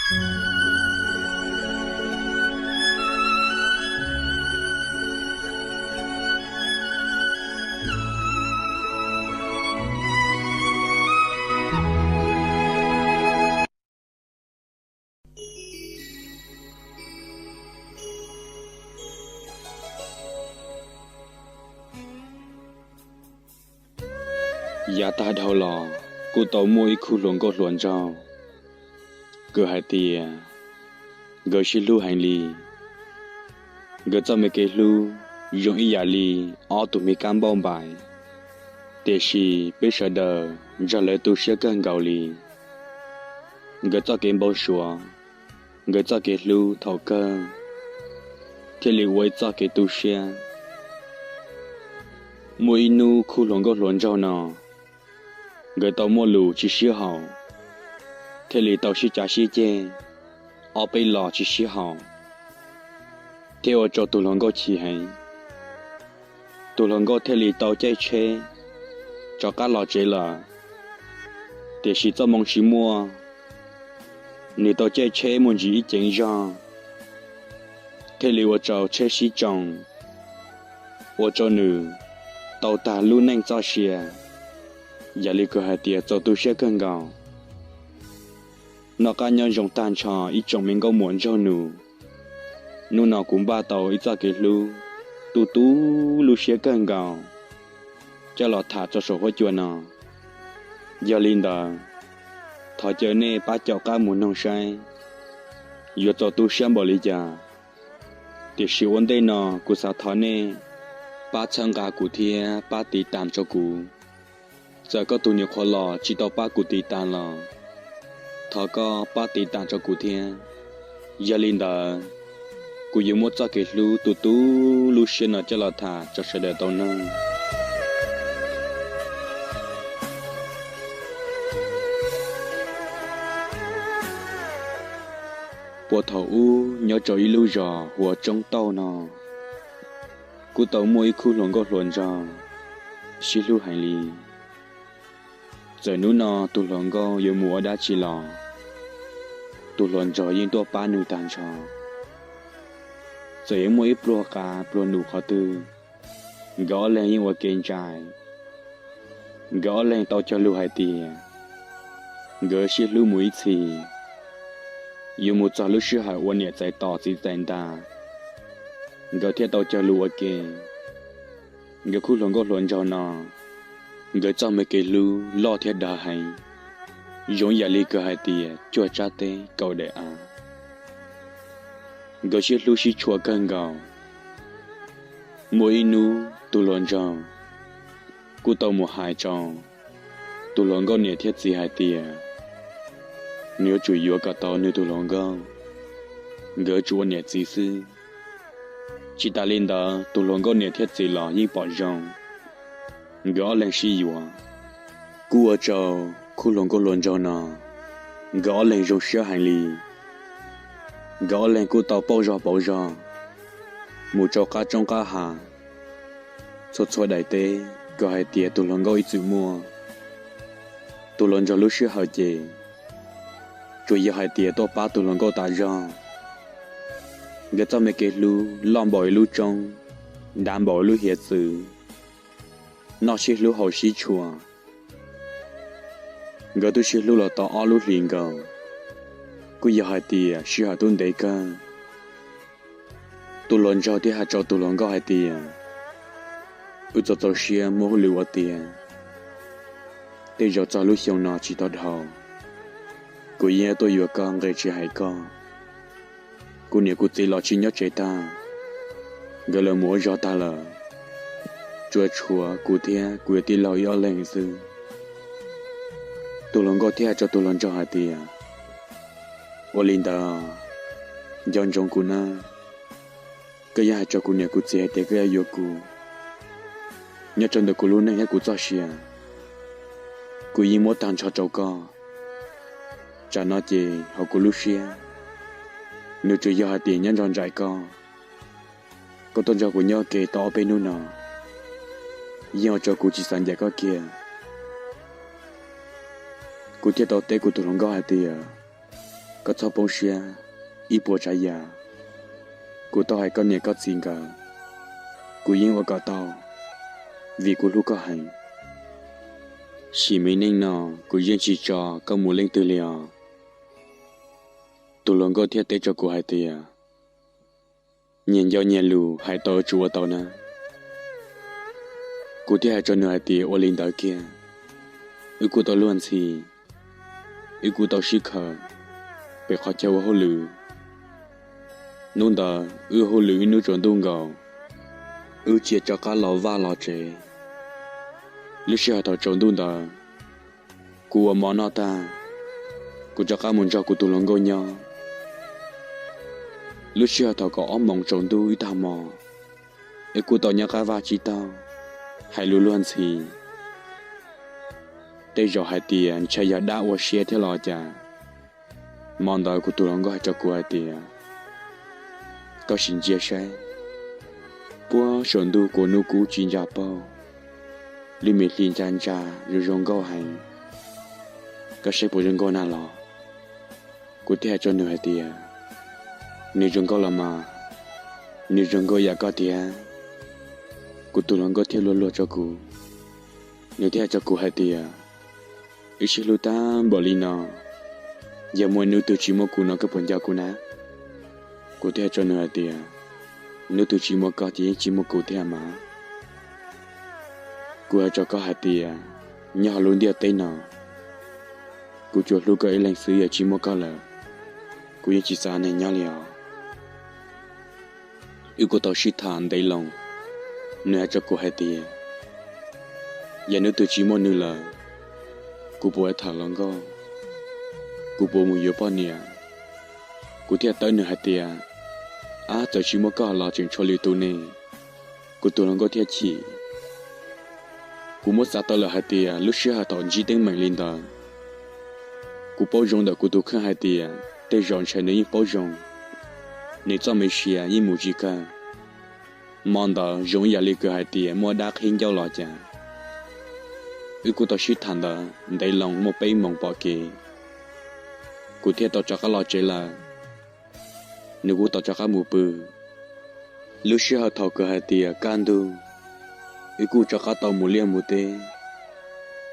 Yav tag dhau los kuj tau muaj ib khub hluas nkauj hluas nraug, nkawd hais tias nkawd sib hlub heev li. Nkawd txoj me kev hlub zoo ib yam li ob tug me kab npauj npaim, tiam sis peb sawv daws nrog lawv tu siab kawg nkaus li. Nkawd txoj kev npau suav, nkawd txoj kev hlub thaum kawg thiaj li ua ib txoj kev tu siab. Muaj ib hnub khub hluas nkauj hluas nraug no, nkawd tau muaj lus tsis sib haum, thiaj li tau sib cav sib ceg, ob peb los tsis sib haum, thiaj ua rau tus hluas nkauj chim heev. Tus hluas nkauj thiaj li tau caij tsheb rov qab los tsev lawm, tiam sis txoj moo tsis muaj, nws tau caij tsheb mus ntsis ib ceev zog, thiaj li ua rau tsheb sib tsoo, ua rau nws tau tag lub neej txoj sia, yam li kuv hais tias txaus tu siab kawg nkaus. Noj qab nyob zoo tag nrho ib tsoom me nkauj muam nraug nus, hnub no kuv npaj tau ib txoj kev hlub tu tu lub siab kawg nkaus coj los tham rau saum huab cua no. Yog li ntawd, thov caw nej pab caum qab mus noog saib yuav txaus tu siab npaum li cas. Tiam sis ua ntej no kuv xav thov nej pab txhawb nqa kuv thiab pab tiv tas rau kuv. Txawm koj tus niam qhuav los tsis tau pab kuv tiv tas los, thov koj pab tiv tas rau kuv thiab. Yog li ntawd, kuv yuav muab txoj kev hlub tu tu lub siab no coj los tham rau sawv daws tau noog. Puag thaum ub nyob rau ib lub zos hu ua Tsoob Tauj no, kuj tau muaj ib khub hluas nkauj hluas nraug sib hlub heev li. Txawm hnub no tus hluas nkauj yuav mus ua dab tsi los, tus hluas nraug yeej tuaj pab nws tag nrho. Txawm yuav muaj ib pluag qav pluag num qhov twg, nkawd ob leeg yeej ua ke ntsais. Nkawd ob leeg tau cog lus hais tias nkawd sib hlub mus ib txhis, yuav mus txog lub sij hawm ua niam txais tos txiv txais ntas, nkawd thiaj tau cog lus ua ke. Nkawd khub hluas nkauj hluas nraug no, nkawd txoj me kev hlub loj thiab dav heev, zoo ib yam li kawg hais tias cuaj tsab teb kaum daim av. Nkawd sib hlub sib tshua kawg nkaus. Muaj ib hnub tus hluas nraug kuj tau mus hais rau tus hluas nkauj niam thiab txiv hais tias nws yuav tsum yuav kom tau nws tus hluas nkauj, nkawd yuav tsum ua niam txiv xwb. Tsis tas li ntawd tus hluas nkauj niam thiab txiv los yeej pom zoo, nkawd ob leeg sib yuav. Kuj ua rau khub hluas nkauj hluas nraug no, nkawd ob leeg zoo siab heev li. Nkawd ob leeg kuj tau pauj zog pauv zog, mus rau qab roob qab hav, txhua txhua daim teb kom hais tias tus hluas nkauj ib txwm muaj. Tus hluas nraug lub sij hawm ces tsuas yog hais tias tuaj pab tus hluas nkauj tas zog. Nkawd txoj me kev hlub loj npaum ib lub roob, dav npaum ib lub hiav txwv, noj sib hlub haus sib tshua. Nkawd twb sib hlub los tau ob lub hlis nkaus, kuj yog hais tias sij hawm twb ntev kawg. Tus hluas nraug thiaj hais rau tus hluas nkauj hais tias, wb txaus txaus siab muab hauj lwm ua tiav, tej zaum txog lub xyoo no tsis tau dhau, kuv yeej tuaj yuav koj nqe tsis hais koj. Kuv niam kuv txiv los tsis nyob tsev tag, nkawd lawv mus ua zog tag lawm, tsuas tshuav kuv thiab kuv yawg tij laug ib ob leeg xwb. Tus hluas nkauj thiaj hais rau tus hluas nraug hais tias, ua li ntawd, nco ntsoov kuv nawb. Koj yeej hais rau kuv niam kuv txiv hais tias koj yuav yuav kuv, nyob rau ntawm kuv lub neej thiab kuv txoj sia, kuv yeej muab tag nrho rau koj. Tsam no ces hauv kuv lub siab, nws tsuas yog hais tias nyob nrog nraim koj. Koj tuaj nrog kuv nyob ke tau ob peb hnub no, yeej ua rau kuv tsis xav ncaim koj kiag. Kuv thiaj tau teb kuv tus hluas nkauj hais tias, Koj txhob poob siab, ib puas tsav yam kuv tau hais koj niam koj txiv nkawd, kuv yeej ua kom tau, vim kuv hlub koj heev. Sim me neej no kuv yeej tsis tso koj mus leej twg li os. Tus hluas nkauj thiaj teb rau kuv hais tias, nyias nco nyias lus, hais tau tsuas ua tau na. Kuv thiaj hais rau nws hais tias, ua li ntawd kiag. Wb kuj tau luag ntxhi, wb kuj tau sib khaws, pem qhov chaw ua hauj lwm. Hnub ntawd wb hauj lwm ib hnub tsaus ntuj nkaus, wb cia rov qab los vaj los tsev. Lub sij hawm thaum tsaus ntuj ntawd, kuv ua mov noj tag, kuv rov qab mus nrog kuv tus hluas nkauj nyob. Lub sij hawm thaum kaum ob moos tsaus ntuj ib tag hmo, wb kuj tau nyob qab vaj tsib taug, hais lus luag ntxhi. Tej zaum hais tias ntshai yog dab ua siab thiab los cas. Hmo ntawd kuv tus hluas nkauj hais rau kuv hais tias, koj sim ntsia saib, puag saum ntuj kua hnub kub tsis ntsa paug, lub me hli ntsa ntsa zoo zoo nkauj heev, koj saib puas zoo nkauj na los? Kuv thiaj hais rau nws hais tias, nws zoo nkauj los mas, nws zoo nkauj yam koj tiag. Kuv tus hluas nkauj thiaj luag luag rau kuv, nws thiaj hais rau kuv hais tias, wb sib hlub tag npaum li no, yog muaj hnub twg tsis muaj kuv no koj puas nco kuv na? Kuv thiaj hais rau nws hais tias, hnub twg tsis muaj koj ces yeej tsis muaj kuv thiab mas. Kuv hais rau koj hais tias, nyob hauv lub ntiaj teb no, kuv tsuas hlub koj ib leeg xwb, yog tsis muaj koj lawm, kuv yeej tsis xav neeg nyob li os. Wb kuj tau sib tham ntev loo, nws hais rau kuv hais tias, yog hnub twg tsis muaj nws lawm, kuv puas tham hluas nkauj, kuv puas mus yuav poj niam? Kuv thiaj teb nws hais tias, ab, txawm tsis muaj koj los tseem tshuav lwm tus ne. Kuv tus hluas nkauj thiaj chim. Kuv muab xav tau lawm hais tias lub sij hawm thaum ntsib teeb meem li ntawd, kuv paub zoo ntawm kuv tus kheej hais tias tej zaum ntshai nws yeej paub zoo, nws txoj me sia yeej mus tsis kawg. Hmo ntawd zoo ib yam li kws hais tias muaj dab qhib ncauj los cas. Wb kuj tau sib tham ntawd ntev loo muaj peb moos pom kev, kuv thiaj tau rov qab los tsev lawm. Nws kuj tau rov qab mus pw. Lub sij hawm thaum kws hais tias kaj ntug, wb kuj rov qab tau mus liaj mus teb,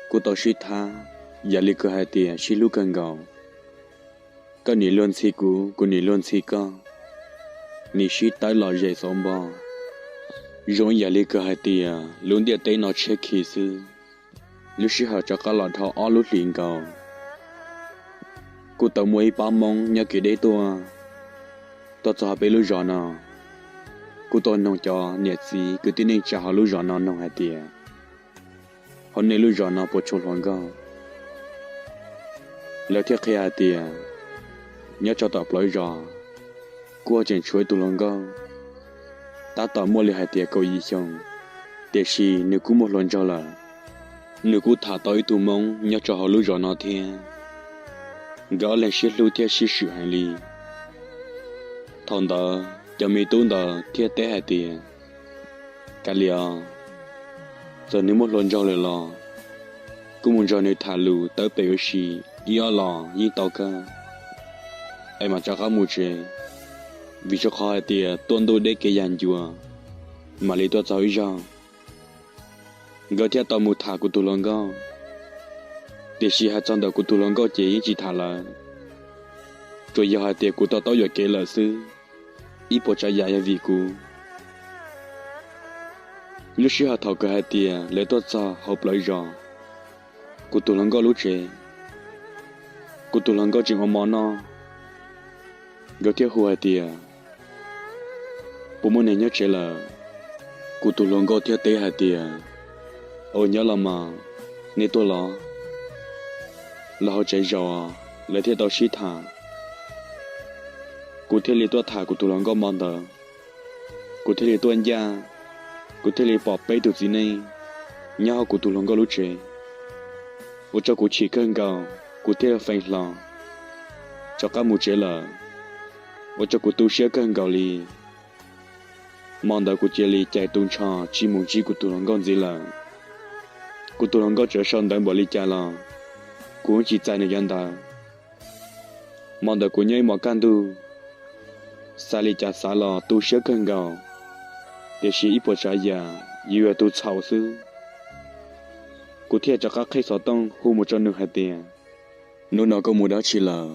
kuj tau sib thab, yam li kws hais tias sib hlub kawg nkaus. Koj nim luag ntxhi kuv, kuv nim luag ntxhi koj, nim sib tawb los zem xauv npo. Zoo ib yam li kws hais tias lub ntiaj teb no tshiab khi xwb. Lub sij hawm rov qab los dhau ob lub hlis nkaus, kuj tau muaj ib pab Hmoob nyob kev deb tuaj, tuaj txog peb lub zos no, kuj tuaj noog cov niam txiv kwv tij neej tsa hauv lub zos no noog hais tias, hauv nej lub zos no puas tshuav hluas nkauj? Lawv thiaj qhia hais tias, nyob rau tom plawv zos, kuj tseem tshuav ib tug hluas nkauj, tab tom muaj li hais tias kaum yim xyoo, tiam sis nws kuj muaj hluas nraug lawm. Nws kuj tham tau ib tug Hmoob nyob rau hauv lub zos no thiab, nkawd ob leeg sib hlub thiab sib swm heev li. Thaum ntawd cov me tub ntawd thiaj teb hais tias, kav liam os, txawm nws muaj hluas nraug lawm los, kuj mus nrog nws tham lus tawb pem ua si ib ob los yeej tau kawg, es mam rov qab mus tsev, vim rau qhov hais tias tuaj ntuj deb kev yag ncua, mam li tuaj txog ib zaug. Nkawd thiaj tau mus tham kuv tus hluas nkauj, tiam sis hais txog ntawm kuv tus hluas nkauj ces yeej tsis tham lawm, tsuas yog hais tias kuv to taub yuam kev lawm xwb, ib puas tsav yam yog vim kuv. Lub sij hawm thaum kawg hais tias lawv tuaj txog hauv plawv zos kuv tus hluas nkauj lub tsev, kuv tus hluas nkauj tseem ua mov noj, nkawd thiaj hu hais tias, puas muaj neeg nyob tsev lawm? Kuv tus hluas nkauj thiaj teb hais tias, ua nyob los mas, nej tuaj los? Los hauv tsev zaum, lawv thiaj tau sib tham. Kuv thiaj li tuaj tham kuv tus hluas nkauj hmo ntawd, kuv thiaj li tuaj ncaj, kuv thiaj li pom peb tug txiv neej nyob hauv kuv tus hluas nkauj lub tsev, ua rau kuv chim kawg nkaus, kuv thiaj li feem hlo rov qab mus tsev lawm, ua rau kuv tu siab kawg nkaus li. Hmo ntawd kuv cia li cais tu nrho tsis mus ntsib kuv tus hluas nkauj ntxiv lawm. Kuv tus hluas nkauj tseem sau ntawv npaum li cas los kuv tsis txais nws cov ntawv. Hmo ntawd kuv nyob ib hmos kaj ntug, xav li cas xav los tu siab kawg nkaus, tiam sis ib puas tsav yam yus yog tus txhaum xwb. Kuv thiaj rov qab qhib xov tooj hu mus rau nws hais tias, hnub no koj mus dab tsi lawm?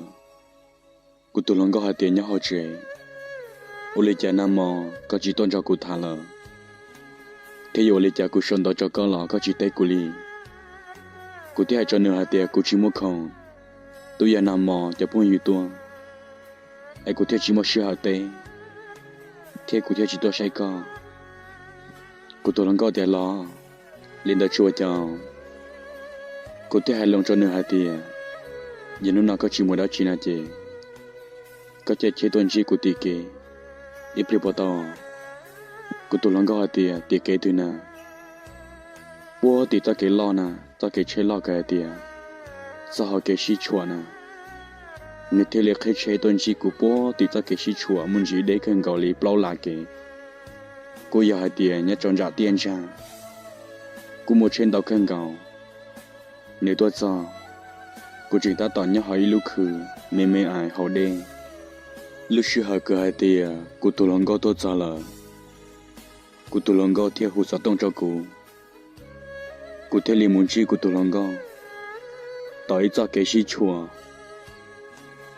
Kuv tus hluas nkauj hais tias, nyob hauv tsev. Ua li cas nag hmo koj tsis tuaj nrog kuv tham lawm? Thiab yuav ua li cas kuv sau ntawv rau koj los koj tsis teb kuv li? Kuv thiaj hais rau nws hais tias, kuv tsis muaj khoom, twb yog nag hmo cov phooj ywg tuaj, es kuv thiaj tsis muaj sij hawm teb, thiab kuv thiaj tsis tuaj saib koj. Kuv tus hluas nkauj tias, los li ntawd tsuas cas? Kuv thiaj hais loo rau nws hais tias, yog hnub no koj tsis mus dab tsi no ces koj cia li tuaj ntsib kuv tim kev ib pliag puas tau? Kuv tus hluas nkauj hais tias, tim kev twg na? Puag tim txoj kev loj na, txoj kev tsheb loj kawg hais tias txoj hauv kev sib tshuam na. Nws thiaj li qhib tsheb tuaj ntsib kuv puag tim txoj kev sib tshuam muaj ntsis deb kawg nkaus li plaub las kev, kuj yog hais tias nyob rau nram tiaj ntsag, kuj muaj tsheb ntau kawg nkaus. Nws tuaj txog, kuv tseem tab tom nyob hauv ib lub khw me me ais haus dej. Lub sij hawm kawg hais tias kuv tus hluas nkauj tuaj txog lawm, kuv tus hluas nkauj thiaj hu xov tooj rau kuv. Kuv thiaj li mus ntsib kuv tus hluas nkauj tom ib txoj kev sib tshuam.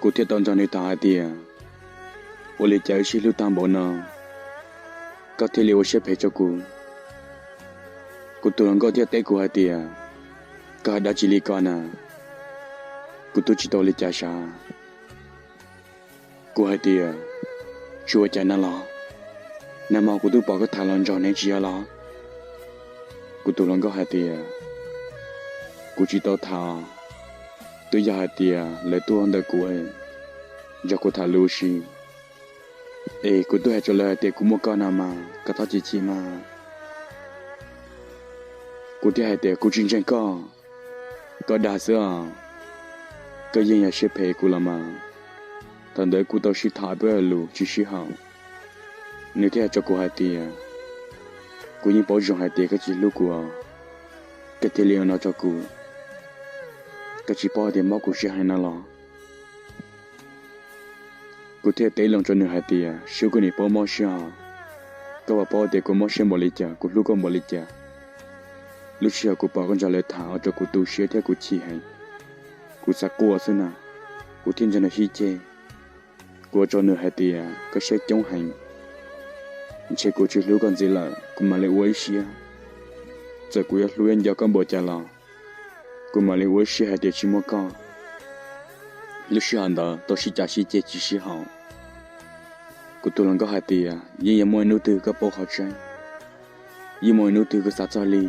Kuv thiaj tau nrog nws tham hais tias, ua li cas wb sib hlub tag npaum no, koj thiaj li ua siab phem rau kuv? Kuv tus hluas nkauj thiaj teb kuv hais tias, koj hais dab tsi li ko na? Kuv twb tsis tau li cas sav. Kuv hais tias, tsis ua cas na los, nag hmo kuv twb pom koj tham hluas nraug ne tsis yog los? Kuv tus hluas nkauj hais tias, kuv tsis tau tham, twb yog hais tias lawv tuaj ntawm kuv, nrog kuv tham lus ua si, es kuv twb hais rau lawv hais tias kuv muaj koj no mas koj txhob chim chim mas. Kuv thiaj hais tias, kuv tsis ntseeg koj, koj dag xwb os, koj yeej yog siab phem kuv los mas. Thaum ntawd kuj tau sib tham peb lus tsis sib haum. Nws thiaj hais rau kuv hais tias, kuv yeej paub zoo hais tias koj tsis hlub kuv, koj thiaj li ua no rau kuv, koj tsis paub hais tias mob kuv siab heev no los? Kuv thiaj teb loo rau nws hais tias, sub, koj niam paub mob siab os, koj puas paub tias kuv mob siab npaum li cas, kuv hlub koj npaum li cas. Lub sij hawm kuv pom koj nrog lawv tham ua rau kuv tu siab thiab kuv chim heev, kuv xav quaj xwb na, kuv thiaj nrog nws sib ceg. Kuv ua rau nws hais tias, koj siab coob heev, ntshe kuv tsis hlub koj ntxiv lawm kuv mam li ua ib siab, txawm kuv yuav hlub yuav nco koj npaum cas los kuv mam li ua ib siab hais tias tsis muaj koj. Lub sij hawm ntawd tau sib cav sib ceg tsis sib haum. Kuv tus hluas nkauj hais tias, yeej yuav muaj ib hnub twg koj paub qhov tseeb, yeej muaj ib hnub twg koj xav txog li,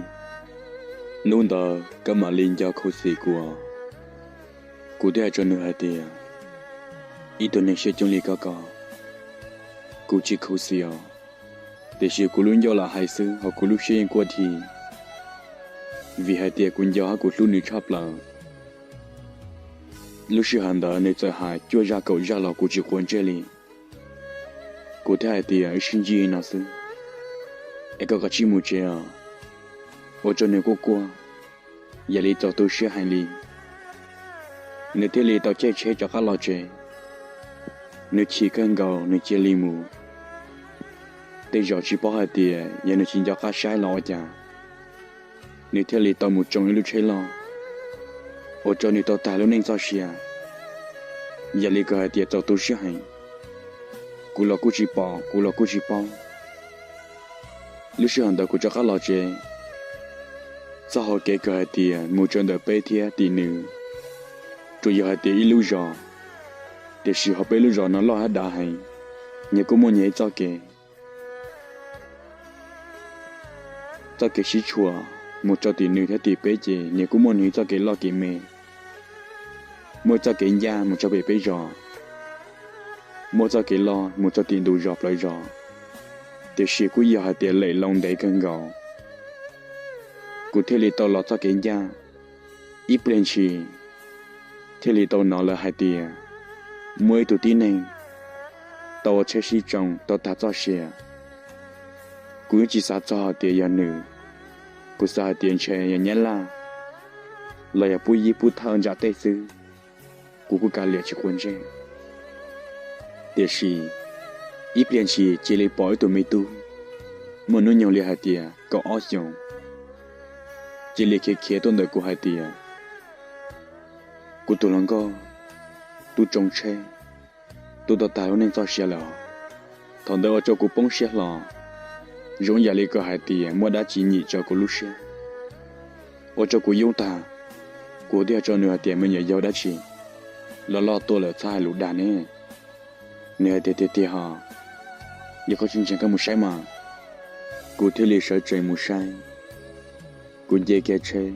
hnub ntawd koj mam li nco khuv xim kuv. Kuv thiaj hais rau nws hais tias, ib tug neeg siab coob li koj ko, kuv tsis khuv xim os, tiam sis kuv lub ncauj lam hais xwb hos kuv lub siab yeej quaj dhi, vim hais tias kuv nco hab kuv hlub nws tshaj plaws. Lub sij hawm ntawd nws txawm hais cuaj zaj kaum zaj los kuv tsis quav ntsej li. Kuv thiaj hais tias, wb sib ntsib li no xwb, es koj kav tsij mus tsev os. Ua rau nws quaj quaj, yam li txaus tu siab heev li. Nws thiaj li tau caij tsheb rov qab los tsev. Nws chim kawg nkaus nws cia li mus. Tej zaum tsis paub hais tias yog nws tsis nco qab saib los ua cas, nws thiaj li tau mus tsoo ib lub tsheb loj, ua rau nws tau tag lub neej txoj sia. Yam li kawg hais tias txaus tu siab heev, kuv los kuj tsis pom kuv los kuj tsis paub. Lub sij hawm ntawd kuv rov qab los tsev, txoj hau kev kawg hais tias mus rau ntawm peb thiab tim nws, tsuas yog hais tias ib lub zos, tiam sis hauv peb lub zos no loj hab dav heev, nyias kuj muaj nyias ib txoj kev. Txoj kev sib tshuam mus rau tim nws thiab tim peb ces nyias kuj muaj nws ib txoj kev loj kev me. Muaj ib txoj kev ncaj mus rau pem peb zos, muaj txoj kev loj mus rau tim ntug zos plaws zos, tiam sis kuj yog hais tias lem loo ntev kawg nkaus. Kuv thiaj li tau los txoj kev ncaj, ib pliag ntshis thiaj li tau hnov lawv hais tias muaj ib tug tib neeg tau ua tsheb sib tsoo tau tag txoj sia. Kuv yeej tsis xav txog hais tias yog nws, kuv xav hais tias ntshe yog nyab laj los yog pub yib pub thawj ntsam tej xwb, kuv kuj kav liam tsis quav ntsej. Tiam sis ib pliag ntshis cia li pom ib tug me tub muaj hnub nyoog li hais tias kaum ob xyoos cia li khiav khiav tuaj ntawm kuv hais tias, kuv tus hluas nkauj, tub tsoo tsheb, tub tau tag lub neej txoj sia lawm. Thaum ntawd ua rau kuv poob siab hlo, zoo yam li kuv hais tias muaj dab tsi nyim rau kuv lub siab, ua rau kuv yoob tag. Kuv thiaj hais rau nws hais tias, me nyuam yaus, dab tsi los loj tuaj lawm txhob hais lus dag ne. Nws hais tias, tiag tiag hos, yog koj tsis ntseeg koj mus saib mas. Kuv thiaj li sawv tsees mus saib. Kuv nce kiag tsheb,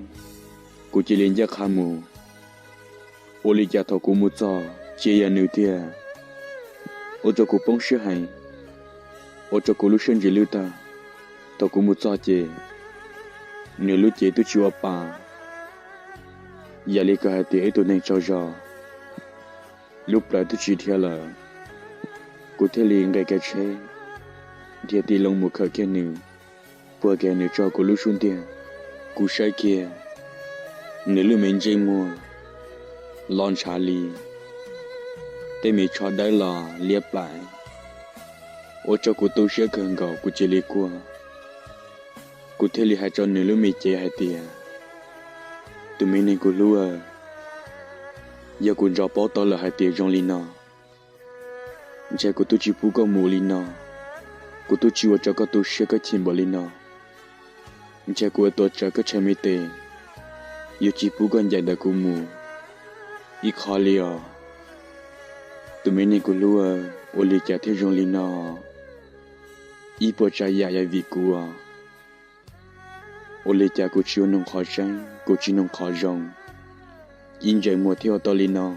kuv cia li ncaj qha mus. Ua li cas thaum kuv mus txog cia yog nws tiag, ua rau kuv poob siab heev, ua rau kuv lub siab ntsis lwj tag. Thaum kuv mus txog ces nws lub cev twb tsis ua pa, yam li kuv hais tias ib tug neeg tsaug zog, lub plawv twb tsis dhia lawm. Kuv thiaj li nqes kiag tsheb, dhia ti loo mus khawm kiag nws, puag kiag nws tso kuv lub xub ntiag. Kuv saib kiag nws lub me ntsej muag los ntshav li tej me tsho dawb los liab plaim, ua rau kuv tu siab kawg nkaus, kuv cia li quaj. Kuv thiaj li hais rau nws lub me cev hais tias, tus me neeg kuv hlub, yog kuv ntsos paub tau lawm hais tias zoo li no, ntshe kuv twb tsis pub koj mus li no, kuv twb tsis ua rau koj tu siab koj chim npaum li no. Ntshe kuv ua tuam tsawv koj tshee me tes, yuav tsis pub koj ncaim ntawm kuv mus ib qho li os. Tus me neeg kuv hlub, ua li cas thiaj zoo li no? Ib puas tsav yam yog vim kuv os. Ua li cas kuv tsis ua noog qhov tseeb, kuv tsis noog qhov zoo, ib ntsais muag thiaj ua tau li no.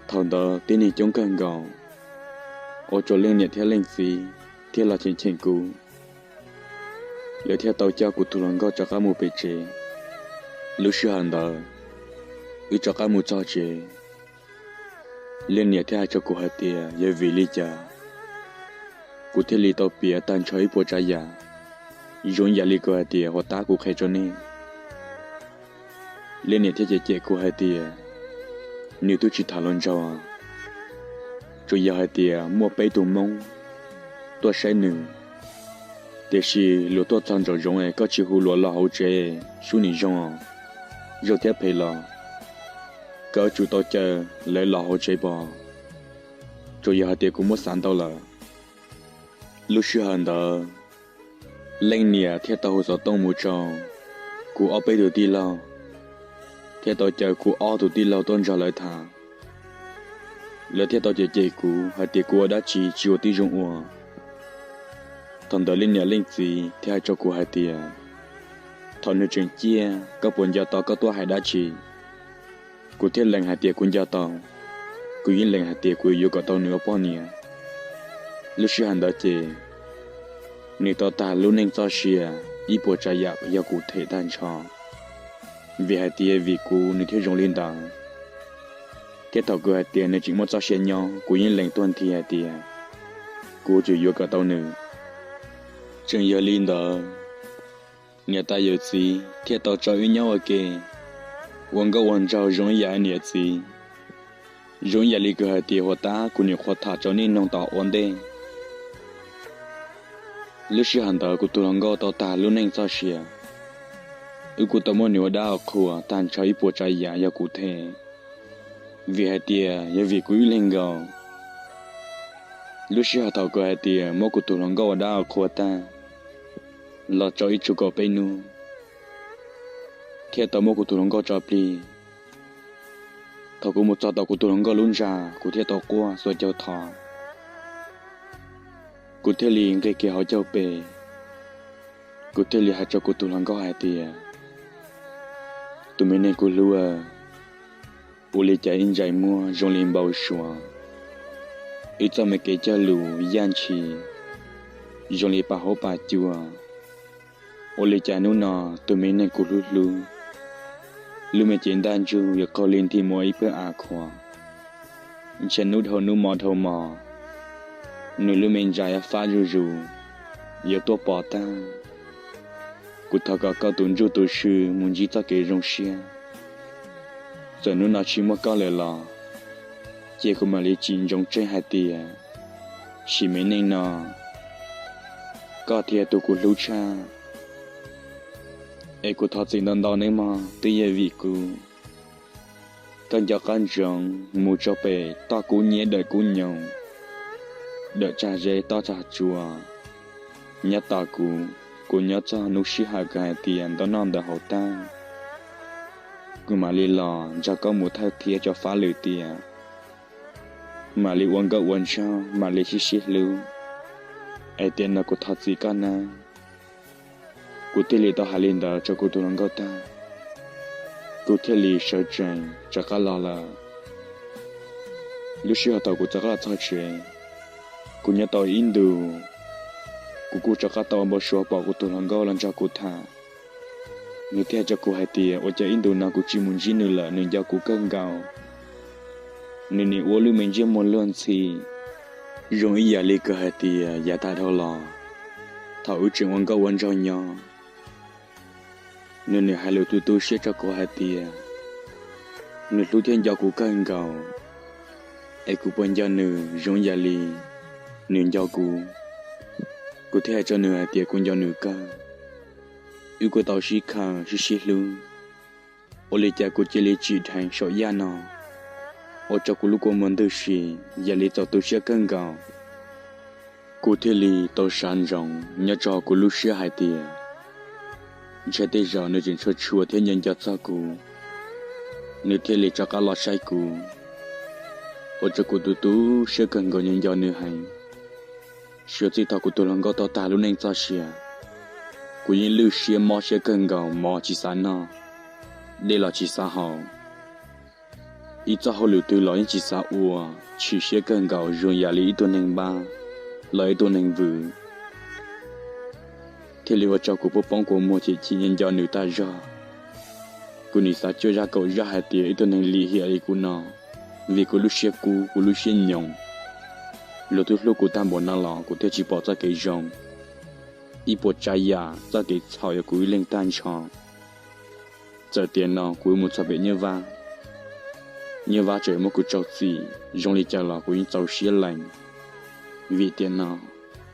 Thaum ntawd tib neeg coob kawg nkaus, ua rau leej niam thiab leej txiv thiaj los cheem cheem kuv. Lawv thiaj tau coj kuv tus hluas nkauj rov qab mus pem tsev. Lub sij hawm ntawd wb rov qab mus txog tsev, leej niam thiaj hais rau kuv hais tias yog vim li cas kuv thiaj li tau piav tag nrho ib puas tsav yam, zoo yam li kuv hais tias huas tab kuv qhia rau nej. Leej niam thiaj cem cem kuv hais tias, nws twb tsis tham hluas nraug, tsuas yog hais tias muaj peb tug Hmoob tuaj saib nws, tiam sis luag tuaj txog nraum zoov es koj tsis hu luag los hauv tsev sub nim zoo os, zoo thiab phem los koj yuav tsum tau caw lawv los hauv tsev pov. Tsuas yog hais tias kuv muab xav ntau lawm. Lub sij hawm ntawd leej niam thiaj tau hu xov tooj mus rau kuv ob peb tus tij laug, thiaj tau caw kuv ob tug tij laug tuaj nrog lawv tham. Lawv thiaj tau cem cem kuv hais tias kuv ua dab tsi tsis ua tib zoo ua. Thaum ntawd leej niam leej txiv thiaj hais rau kuv hais tias, thaum nws tseem ciaj koj puas nco tau koj tuaj hais dab tsi? Kuv thiaj lees hais tias kuv nco tau, kuv yeej lees hais tias kuv yuav kom tau nws ua poj niam. Lub sij hawm ntawd ces nws tau tag lub neej txoj sia, ib puas tsav yam yog kuv them tag nrho, vim hais tias vim kuv nws thiaj zoo li ntawd. Thiab thaum kuv hais tias nws tseem muaj txoj sia nyob, kuv yeej lees tuag nthi hais tias kuv tseem yuav kom tau nws. Tseem yog li ntawd, niam tais yawm txiv thiaj tau tso wb nyob ua ke, ua nkauj ua nraug zoo ib yam niam txiv, zoo ib yam li kuv hais tias huas tab kuv nyuam qhuav tham rau nej mloog tom ua ntej. Lub sij hawm ntawd kuv tus hluas nkauj tau tag lub neej txoj sia, wb kuj tau muab nws ua dab ua qhua tag nrho ib puas tsav yam yog kuv them, vim hais tias yog vim kuv ib leeg nkaus. Lub sij hawm thaum kuv hais tias muab kuv tus hluas nkauj ua dab ua qhua tag, los rau ib tsug kaum peb hnub, thiaj tau muab kuv tus hluas nkauj tso plig. Thaum kuv mus txog tom kuv tus hluas nkauj lub ntxa, kuv thiaj tau quaj xuas caug thov. Kuv thiaj li nqis kiag hauv caug pes, kuv thiaj li hais rau kuv tus hluas nkauj hais tias, tus me neeg kuv hlub, ua li cas ib ntsais muag zoo li npau suav, ib txoj me kev cog lus yaj ntshis zoo li pas huab pas cua. Ua li cas hnub no tus me neeg kuv hlub hlub, lub me cev ntaj ntsug yuav qaug li nthi mus ib pawg av khuam, ntshe hnub dhau hnub hmo dhau hmo, nws lub me ntsa fab zuj zus, yuav tuaj pov tag. Kuv thov kom koj tus ntsuj tus swb mus ntsib txoj kev zoo siab. Txawm hnub no tsis muaj koj lawm los Ces kuv mam li tsis ntsoov tseg hais tias, sim me neej no koj thiaj tus kuv hlub tshaj. Es kuv thov txim ntau ntau nawb mog, twb yog vim kuv, koj nco qab ntsoov mus rau pem toj kub nyiab dawm kub nyoos, dawm tsag zeb toj tsag tsua, nyob tos kuv. Kuv nyob txog hnub sij hawm kws hais tias ntau noj ntawd haus tag, kuv mam li los nrog koj mus thawj thiab cov fab lwm tias mam li ua nkauj ua nraug, mam li sib sib hlub. Es tiam no kuv thov txim koj nawb. Kuv thiaj li tau hais li ntawd rau kuv tus hluas nkauj tag, kuv thiaj li sawv tsees rov qab los lawm. Lub sij hawm thaum kuv rov qab los txog tsev, kuv nyob tau ib ntus, kuv kuj rov qab tau ua npau suav pom kuv tus hluas nkauj los nrog kuv tham. Nws thiaj hais rau kuv hais tias ua cas ib ntus no kuv tsis mus ntsib nws lawm, nws nco kuv kawg nkaus. Nws nim ua lub me ntsiab muag luag ntxhi, zoo ib yam li kawg hais tias yav tag dhau los, thaum wb tseem ua nkauj ua nraug nyob, nws nim hais lus tu tu siab rau kuv hais tias nws hlub thiab nco kuv kawg nkaus, es kuv puas nco nws zoo ib yam li nws nco kuv. Kuv thiaj hais rau nws hais tias kuv nco nws kawg. Wb kuj tau sib khaws sib sib hlub, ua li cas kuv cia li tsim dheev saum yaj no, ua rau kuv lub kua muag ntws si, yam li txaus tu siab kawg nkaus. Kuv thiaj li tau sawv ntsoov nyob rau kuv lub siab hais tias, ntshe tej zaum nws tseem tshua tshua thiab nco nco txog kuv, nws thiaj li rov qab los saib kuv, ua rau kuv tu tu siab kawg nkaus nco nco nws heev. Suav txij thaum kuv tus hluas nkauj tau tag lub neej txoj sia, kuv yeej lwj siab mob siab kawg nkaus, mov tsis xav noj, dej los tsis xav haus, ib txoj hauj lwm twg los yeej tsis xav ua, chim siab kawg nkaus zoo yam li ib tug neeg npab los ib tug neeg vwm. Thiaj li ua rau kuv poob poob kua muag chim chim nco nws tag zog. Kuv nim xav cuaj zaj kaum zaj hais tias ib tug neeg lim hiam li kuv no, vim kuv lub siab kub kuv lub siab nyoos, luag twb hlub kuv tag npaum no los kuv thiaj tsis pom txoj kev zoo. Ib puas tsav yam txoj kev txhaum yog kuv ib leeg tag nrho. Txawm tiam no kuv mus txog pem Nyiaj Vab, Nyiaj Vab tseem muab kuv rau txim zoo li cas los kuv yeej txaus siab lees, vim tiam no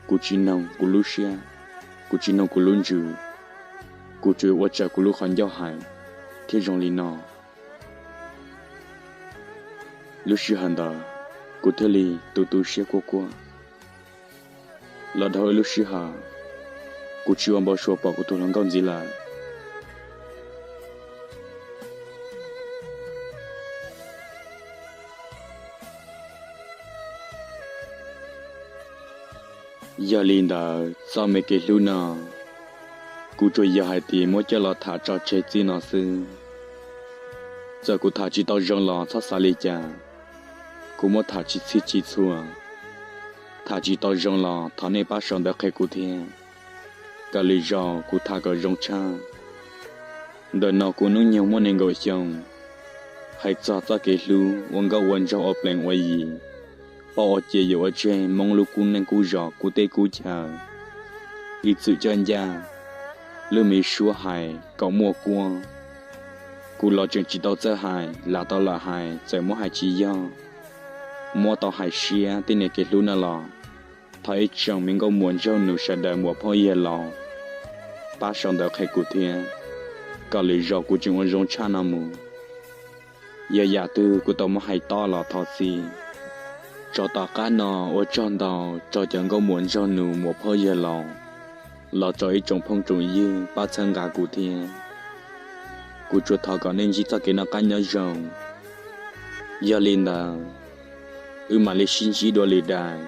kuv tsis noog kuv lub siab, kuv tsis noog kuv lub ntsws, kuv tsuas ua raws kuv lub qhov ncauj hais thiab zoo li no. Lub sij hawm ntawd kuv thiaj li tu tu siab kuaj kuaj. Los dhau ib lub sij hawm, kuv tsis ua npau suav pom kuv tus hluas nkauj ntxiv lawm. Yog li ntawd txoj me kev hlub no, kuv tsuas yog hais tias muab coj los tham tso tseg txij no xwb. Txawm kuv tham tsis tau zoo los txhob xav li cas, kuv muab tham tsis txhij tsis txhua. Tham tsis tau zoo los thov nej pab sau ntawv qhia kuv thiab, kom lwm zaus kuv tham kom zoo tshaj. Ntawm no kuv hnub nyoog muaj nees nkaum xyoo, hais txog txoj kev hlub ua nkauj ua nraug ua plees ua yim, paub ua ce yuav ua tseg, Hmoob lub kub neej kub zos kub teb kub chaw, ib txwm coj ncaj, lub me suab hais kom muaj kuab. Kuv los tseem tsis tau txawj hais, lam tau lam hais txawm muab hais tsis yog, muab tau hais siab tej niag kev hlub no los thov ib tsoom me nkauj muam nraug nus sawv daws muam phauj yawg laus, pab sau ntawv qhia kuv thiab, kom lwm zaus kuv tseem ua zoo tshaj no mus. Yog yam twg kuv tau muab hais tob los thov txim. Tso tom qab no ua tsaug ntau rau cov nkauj muam nraug nus muam phauj yawg laus, los rau ib tsoom phooj tsoom ywg pab txhawb nqa kuv thiab. Kuv tsuas thov kom nej ntsib txoj kev noj qab nyob zoo. Yog li ntawd, wb mam li sib ntsib dua lwm daim.